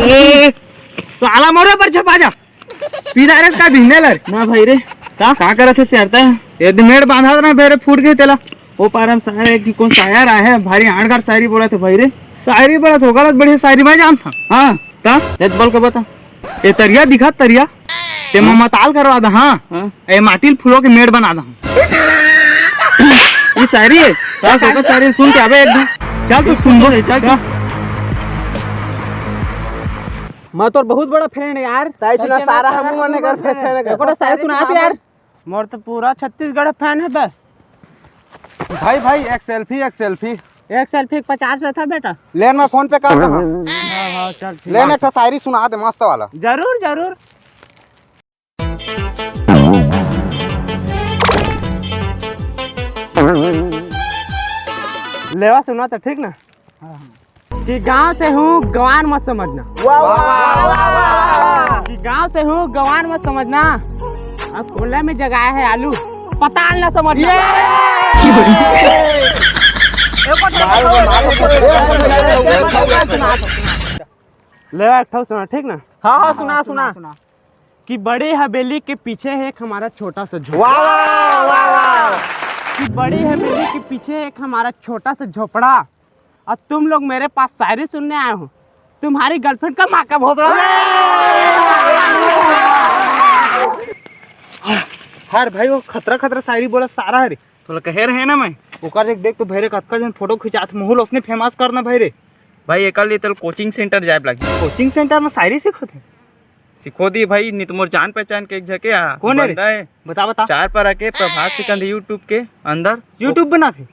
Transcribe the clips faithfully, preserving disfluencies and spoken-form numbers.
ए, साला मोरे पर झपा जा। पी डारेस का भिन्ने लर। ना भाई रे, का? का करत हे सियारता? ये दे मेड़ बांधा ना भाई रे, फूट गए तेला। ओ पारम सारा एक ठिकोन शायर आहे, भारी आंट गांट शायरी बोलत हे भाई रे। शायरी बोलत हो, गलत बढ़िया शायरी मैं जानता। हाँ, ता? ये बोल के बता। ये तरिया दिखा, तरिया। ते हाँ? मताल करवा दा, हाँ? हाँ? ए माटी ल फुलो के मेड़ बना दा। ये शायरी है। चल, तो शायरी सुन के अबे एक दिन। चल, तो सुन दो। चल, चल। मैं तोर बहुत बड़ा fan है यार। ताई चुना सारा हम मन कर fan है। एको तो शायरी सुना तो यार। मोर तो पूरा छत्तीसगढ़ fan है बस। भाई, भाई, एक selfie, एक selfie। एक selfie के पचास लेता बेटा। लेन, मैं phone पे कर दे। हाँ, हाँ, चल, ठीक। लेन, एक ठो शायरी सुना दे मस्त वाला। जरूर, जरूर। लेवा सुना तो ठीक ना? कि गांव से हूँ, गंवार मत समझना। वाह, वाह, वाह, वाह। कि गांव से हूँ, गंवार मत समझना। अब कोला में जगाया है आलू, पताल ना समझना। ले एक ठो सुना, ठीक ना? हाँ, हाँ, सुना, सुना। कि बड़ी हवेली के पीछे है एक हमारा छोटा सा झोपड़ा। वाह, वाह, वाह, वाह। कि बड़ी हवेली के पीछे एक हमारा छोटा सा झोपड़ा, और तुम लोग मेरे पास शायरी सुनने आए हो, तुम्हारी girlfriend का माँ का भोसड़ा। हर भाई वो खतरा खतरा शायरी बोला सारा है रे। तोला कहे रहे ना मैं, ओकर देख, देख तो भैरे कतका जन photo खिंचात, महू ल उसने famous करना भाई रे। भाई एकर लिए तोला coaching center जाए लगही। Coaching center में शायरी सीखत है? सिखो दी भाई, नहीं तो मोर जान पहचान के एक झके आ, कौन है रे? बंदा है। बता, बता। चार पर आके प्रभात सिकंद YouTube के अंदर। YouTube बना थे?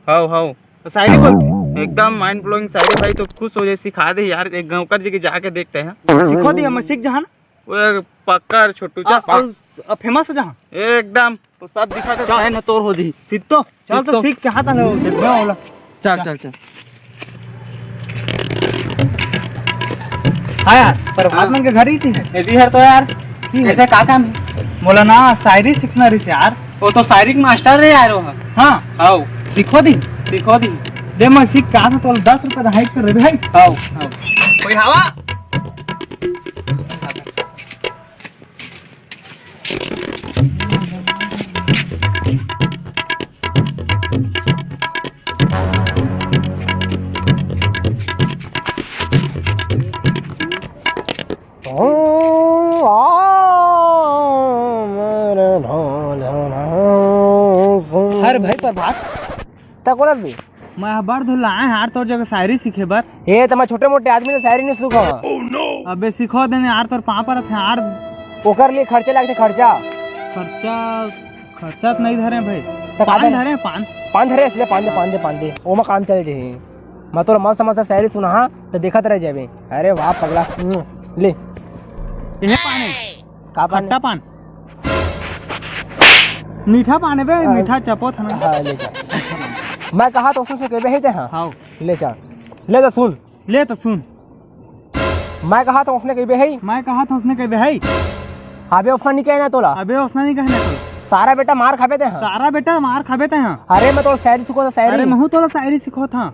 How, how. तो शायरी बोलते? एकदम mind blowing शायरी भाई, तो खुश हो जाए, सिखा दे यार, एक गाँव कर जी के जाके देखते हैं। सिखो दी, हम सीख जहाँ ना। वो पक्का रे छोटू, चल। अब, अब, अब famous हो जहाँ। एकदम। तो सब दिखा दे, चाहे न तोर हो जी। सीख तो, चल सीख तो तो। सीख के हाथ आने हो, देख बे ओला। चल, चल, चल। हाँ यार, प्रभात मन के घर ही थी। एदी हर तो यार। की ऐसे का काम है? मोला ना शायरी सीखना रहिस यार। वो तो शायरी के मास्टर रे यार वो। हाँ। हाउ। सिखो दी। सिखो दी। दे मैं सीख के आत हँव, तो दस रुपया दा hike कर रहे भाई। How, how. कोई हवा? हर भाई प्रभात, तक बोलत भी। मैं ह बड़ धुल्ला आए हार तोर जगह शायरी सीखे बर। ए, त मैं छोटे मोटे आदमी से शायरी नहीं सीखा। अबे सिखो देने यार, तोर पाँव परत हे यार। ओकर लिए खर्चा लगथे, खर्चा। खर्चा, खर्चा तो नहीं धरे भाई। त का पान धरे? धरे, पान। पान धरे, इसलिए पान दे, पान दे, पान दे। ओमा काम चल जाही। मैं तोर मस्त मस्त शायरी सुनाहा, त देखत रह जाबे। अरे वाह पगला। ले। ये पान है। का पान? खट्टा पान। मीठा पान बे, आ, मीठा चपोत हन। हाँ, ले जा। मैं कहा तो उसने कहिबे हे ते, हाँ। हाँ। ले जा। ले तो सुन। ले तो सुन। मैं कहा तो उसने कहिबे हे। मैं कहा तो उसने कहिबे हे। अबे उसने नहीं कहना तोला। अबे उसने नहीं कहना तोला। सारा बेटा मार खाबे ते, हाँ। सारा बेटा मार खाबे ते, हाँ। अरे मैं तोला शायरी सिखोथों, शायरी। अरे महू तोला शायरी सिखोथों।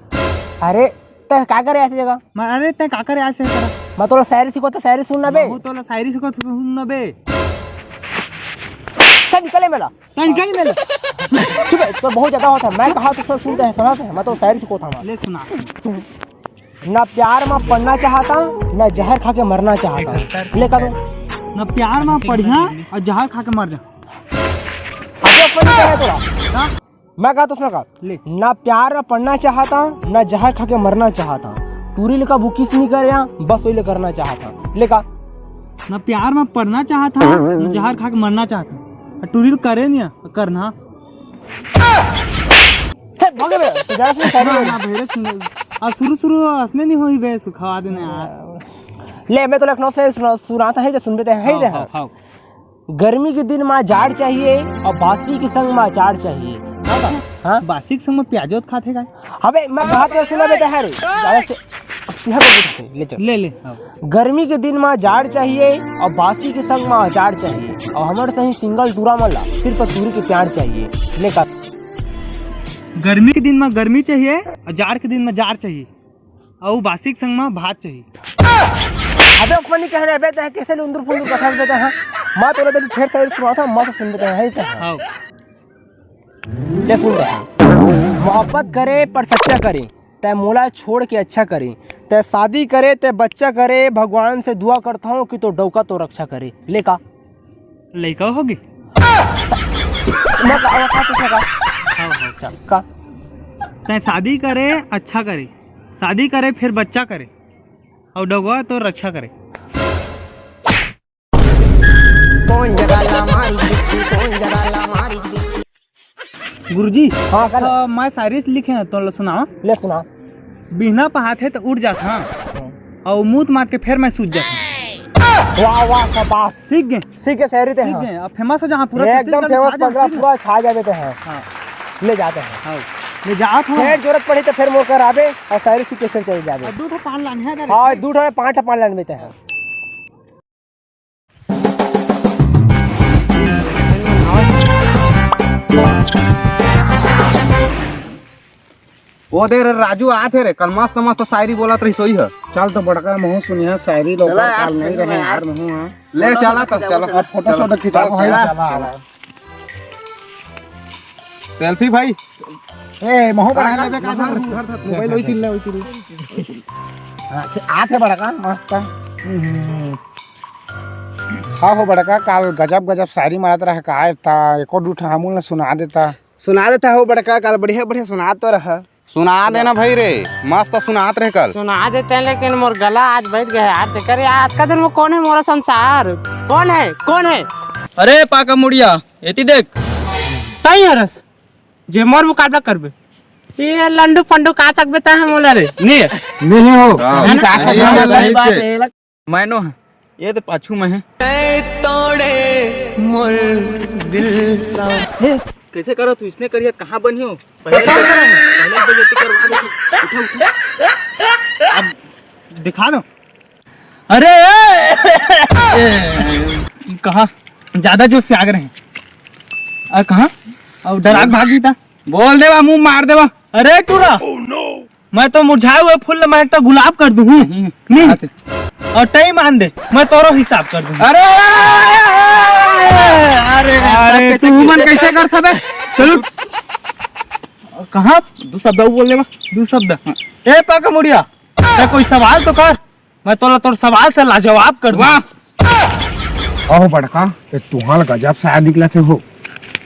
अरे तैं का करे ऐसी जगह? मैं, अरे तैं का करे ऐसी जगह? मैं तोला शायरी सिखोथों, शायरी सुन ना बे। महू तोला शायरी सिखोथों, सुन ना बे। चल निकल ए मेला। तैं निकल ए मेला। चुप है, तो बहुत ज्यादा होता है। मैं कहा तो सुन, सुनते हैं, सुनाते हैं। मैं तो शायरी सिखोथों। ले सुना। ना प्यार में पड़ना चाहता, ना जहर खा के मरना चाहता। ले करो। ना प्यार में पड़िया और जहर खा के मर जा। अबे अपन क्या है तोरा? हाँ? मैं कहा तो सुन का, ले। ना प्यार में पड़ना चाहता, ना जहर खा के मरना चाहता। टूरी लेखा बुकिस नहीं कर रहा, बस वही ले करना चाहता। लेखा। ना प्यार में पड़ना चाहता, ना जहर खा के मरना चाहता। और टूरी तो करे नहीं है, करना। हे, भागे बे, तू जा सुन, सारी ना, ना, भैरे सुन। आ, शुरू, शुरू असने नहीं होई बे, सुखावा देने यार। ले, मैं तो लखनऊ से सुना, सुनाता है, जो सुनबे ते है, हाँ, दे, हाँ, हाँ। हाँ। गर्मी के दिन में जाड़ चाहिए और बासी के संग में अचार चाहिए। हाँ? बासी के संग में प्याजो तो खाथे का? अबे, मैं कहा तो सुना बेटा है रे। ज्यादा से, अब तुहर को पूछते, ले चल। ले, ले, हाँ। गर्मी के दिन में जाड़ चाहिए और बासी के संग में अचार चाहिए और हमर सही सिंगल टूरा मन ला सिर्फ टूरी के प्यार चाहिए। ले का? गर्मी के दिन में गर्मी चाहिए और जाड़ के दिन में जाड़ चाहिए। अउ बासी के संग म भात चाही। अबे ओखमन नहीं कह रहे, अबे तैं कैसे लुंदुर फुंदुर बता देते हैं। मैं तोला तो फेर शायरी सुनावत हँव, मस्त सुन देते हैं, है तो। हाँ। ले सुन ले। मोहब्बत करे पर सच्चा करे, तैं मोला छोड़ के अच्छा करे, तैं शादी करे, तैं बच्चा करे, भगवान से दुआ करता हूँ कि तो डौका तो रक्षा करे। ले का? लइका होगे? मैं का, मैं का पूछे का? हाँ, हाँ, चल। का? तैं शादी करे, अच्छा करे, शादी करे, फिर बच्चा करे, अउ डौका तो रक्षा करे। कौन जगह ला मारी बिच्छी, कौन जगह ला मारी बिच्छी। गुरुजी, हाँ, का? अ, मैं शायरी से लिखे हँव, तोला सुनावँव। ले सुना। बिहना पहाथे त उठ जात हँव, हाँ। अउ मूत मात के फेर मैं सूत जात हँव। वाह, वाह, शाबाश। सीख गे? सीख गे शायरी ते, सीख हाँ। गे। अब famous हो जहाँ पूरा एकदम छत्तीसगढ़ में famous छा जाए, पगला, ठीक है? पूरा छा जाबे ते, हाँ। हाँ। ले जात हँव। हाँ। ले जात हँव। फेर जरूरत पड़ही त फेर मोर कर आबे अउ शायरी सीख के फेर चले जाबे। अउ दू ठो पान लान हे, अरे। हाँ, दू ठो पान, पान लान में ते, हाँ। ओ दे रे राजू, आत हे रे, कल मस्त मस्त शायरी बोलत रहिस, ओही ह। चल तो बड़का, महूँ सुनिहा शायरी, लोग चला यार, काल नहीं सही रहे में यार। यार, महूँ हाँ। ले चला तब, चला। अब फोटो शोटो खिंचाबो, हाँ, भाई, चला। चला। Selfie भाई। ए, महूँ बड़का। लेबे का? धर, धर, धर, mobile वही तिल्ला, वही तिल्ला। हाँ, आत हे बड़का, मस्त। हम्म। हाँ हो बड़का, काल गजब गजब शायरी मारत रहा का, ता एको दू ठा हमू ला सुना देता। सुना देता हो बड़का, काल बढ़िया बढ़िया सुना तो रहा। सुना देना भाई रे, मस्त सुनात रहे काल। सुना देते हैं, लेकिन मोर गला आज बैठ गया यार। तेकर यार, अतका दिन में कौन है मोरा संसार? कौन है? कौन है? अरे पाका मुड़िया, एती देख। तई हरस, जे मोर मुकाबला करबे। ये लंडू फंडू का सकबे ता हम बोला रे। नहीं। नहीं हो। हाँ। है ना? नहीं, सही बात है। मैं नो है। ये तो पाछू में है। तोड़े मोर दिल का। हे, कैसे करो तू? इसने करिए, कहाँ बनी हो? पहले पहले बेइज्जती करवा दे। उठा, उठा। अब दिखा दो। अरे, ए, ए, कहाँ? ज्यादा जोर से आग रहे। और कहाँ? और डरा के भाग गई था। बोल देवा, मुंह मार देवा। अरे टूरा, मैं तो मुरझाए हुए फूल ला मैं तो गुलाब कर दूँ हूँ। नहीं। और टाइम आन दे, मैं तोरो हिसाब कर दूँ। अरे, अरे, अरे, तू मन कैसे कर सकबे? चलो। कहाँ? दू शब्द अउ बोल देवा। दू शब्द? हाँ। ए पाका मुड़िया, ते कोई सवाल तो कर, मैं तोला तोर सवाल से लाजवाब कर दूँ। वाह। अहो बड़का, ए तुहां ल गजब शायर निकलत हे हो।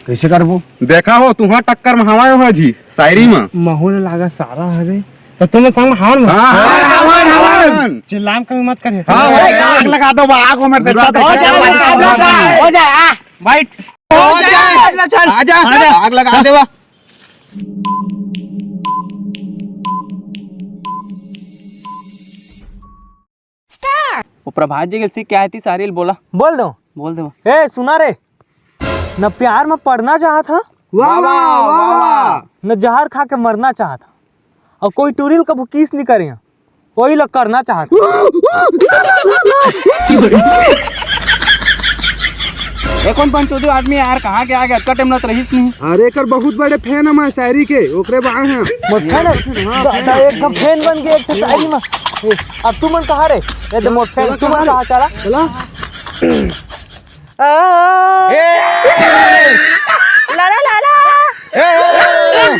कैसे करबो? देखा हो, तुहां टक्कर में हवा हो जी, शायरी में। महू ल लागा सारा हरे। तो तुम संग हार में। हाँ, हार, हार, हार। चिल्लाम कमी मत करे। हाँ, हाँ, आग लगा दो, आग में बुरा तो हो जाए, हो जाए, आ। बैठ। हो जाए, आग लगा देवा। वो प्रभात जी के सीख क्या है थी, साहिल बोला। बोल दो। बोल दो। ए, सुना रे, न प्यार में पड़ना चाहत हा, वाह, वाह, वाह, वाह। न जहर खा के मरना चाहत हा, और कोई टूरी ल कभू किस नहीं करे हा, वही लोग करना चाहत हा। ये कौन पंचोदू आदमी यार, कहाँ के आ गया? अतका टाइम लत रहीस नहीं। अरे, एकर बहुत बड़े फैन हमारे शायरी के, ओकरे बाय हैं। मोर फैन है? हाँ, दा-, दा-, एक फैन बन गए एक ठो शायरी में। ए, अब तू मन कहाँ रे? ये तो मोर फैन, तू मन कहाँ चला? चला। आ। ए, ए, ए। ला, ला, ला, ला। ए, ए, ए, ए।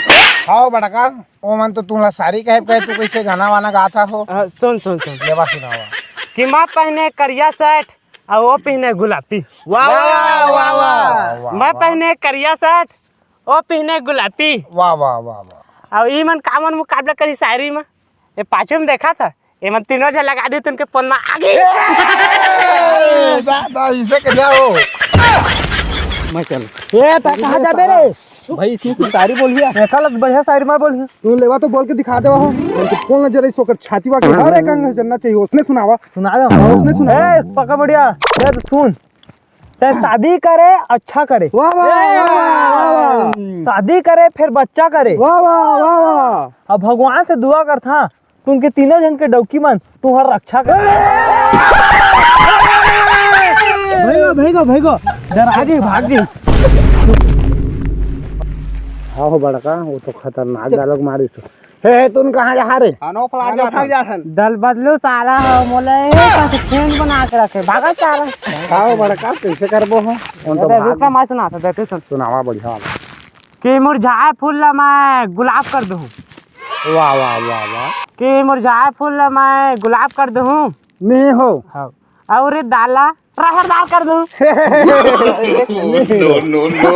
हाव बड़का, ओ मन तो तुला शायरी कहे, कहे तू कैसे गाना वाना गाथा हो? हाँ, सुन, सुन, सुन। लेवा सुनावा। कि मैं पहने करिया शर्ट, अउ वो पहने गुलाबी। वाह, वाह, वाह, वाह। मैं पहने करिया शर्ट, वो पहने गुलाबी। वाह, वाह, वाह, वाह। अउ ई मन का मन मुकाबला करी शायरी में? ये पाछू में देखा था, ये मन तीनों झन लगा दी, तुमके पोल में आगी। ए, जा, जा, इसे करिया हो। मैं चल। ए, ता कहाँ जाबे रे? भाई, इसमें कुछ शायरी बोलिए। एका लग बढ़िया शायरी में बोलिए। तू लेवा तो बोल के दिखा देवा हो। हमके कौन नजर है, सोकर छाती वा के हर एक अंग जन्ना चाहिए, उसने सुनावा। सुना दो। हाँ, उसने सुनावा। ए, पाका मुड़िया, ए, तो सुन। ते शादी करे, अच्छा करे। वाह, वाह, वाह, वाह, वाह। शादी करे, फिर बच्चा करे। वाह, वाह, वाह, वाह। अब भगवान से दुआ करथा, तुमके तीनों झन के डौकी मन तुम्हार रक्षा कर। भैगो, भैगो, भैगो। डरा जी, भाग जी। हाँ हो बड़का, वो तो खतरनाक dialogue मारिस। हे, हे, तुन कहाँ जा रे? अनो फ्लैट जा, भाग जा थन। दल बदलू साला हो, मोला ए पास चेंज बना के रखे, भागा साला। का हो बड़का, कैसे करबो हो? उन तो अबे भाग। रुक ना, मैं सुनाता, देख सुन। सुनावा बढ़िया वाला। कि मुरझाए फूल ला मैं गुलाब कर दूँ। वाह, वाह, वाह, वाह। कि मुरझाए फूल ला मैं गुलाब कर दूँ। नहीं हो। हाँ। और ये दाल ला राहर दाल कर दूँ। No, no, no, no।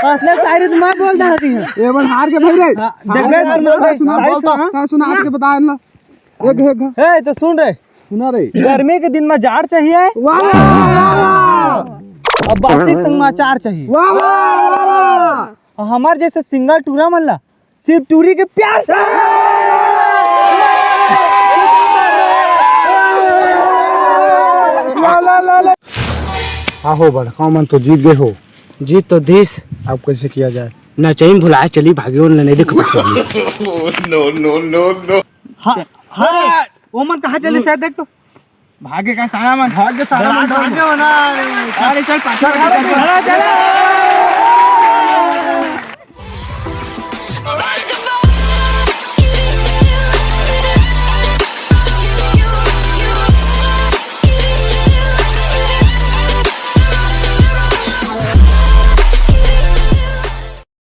असली शायरी तो मैं बोलता रहती हूँ। ये बार हार के भाई रे। हाँ, देख, हार के सुना, भाई, सुना, शायरी बोलता, सुना। हाँ, सुना, हार के बता ना। एक, एक, एक। ए, तो सुन रे। सुना रे। गर्मी के दिन में जाड़ चाहिए। वाह, वाह, वाह, वाह। अब बासी के संग में अचार चाहिए। वाह, वाह, वाह, वाह। हमार जैसे सिंगल टूरा मन ला सिर्फ टूरी के प्यार चाहिए। ला, ला, ला, ला। आहो बड़का मन तो जीत गए हो। जीत तो दिस। अब कैसे किया जाए? नचई में भुलाए चली भागे, उन ले नहीं देख पाते। No, no, no, no। हाँ, हाँ, वो मन कहाँ चले शायद देख तो। भागे का सारा मन। भागे सारा मन। भागे हो ना। अरे चल पाछा। चल, चल, चल।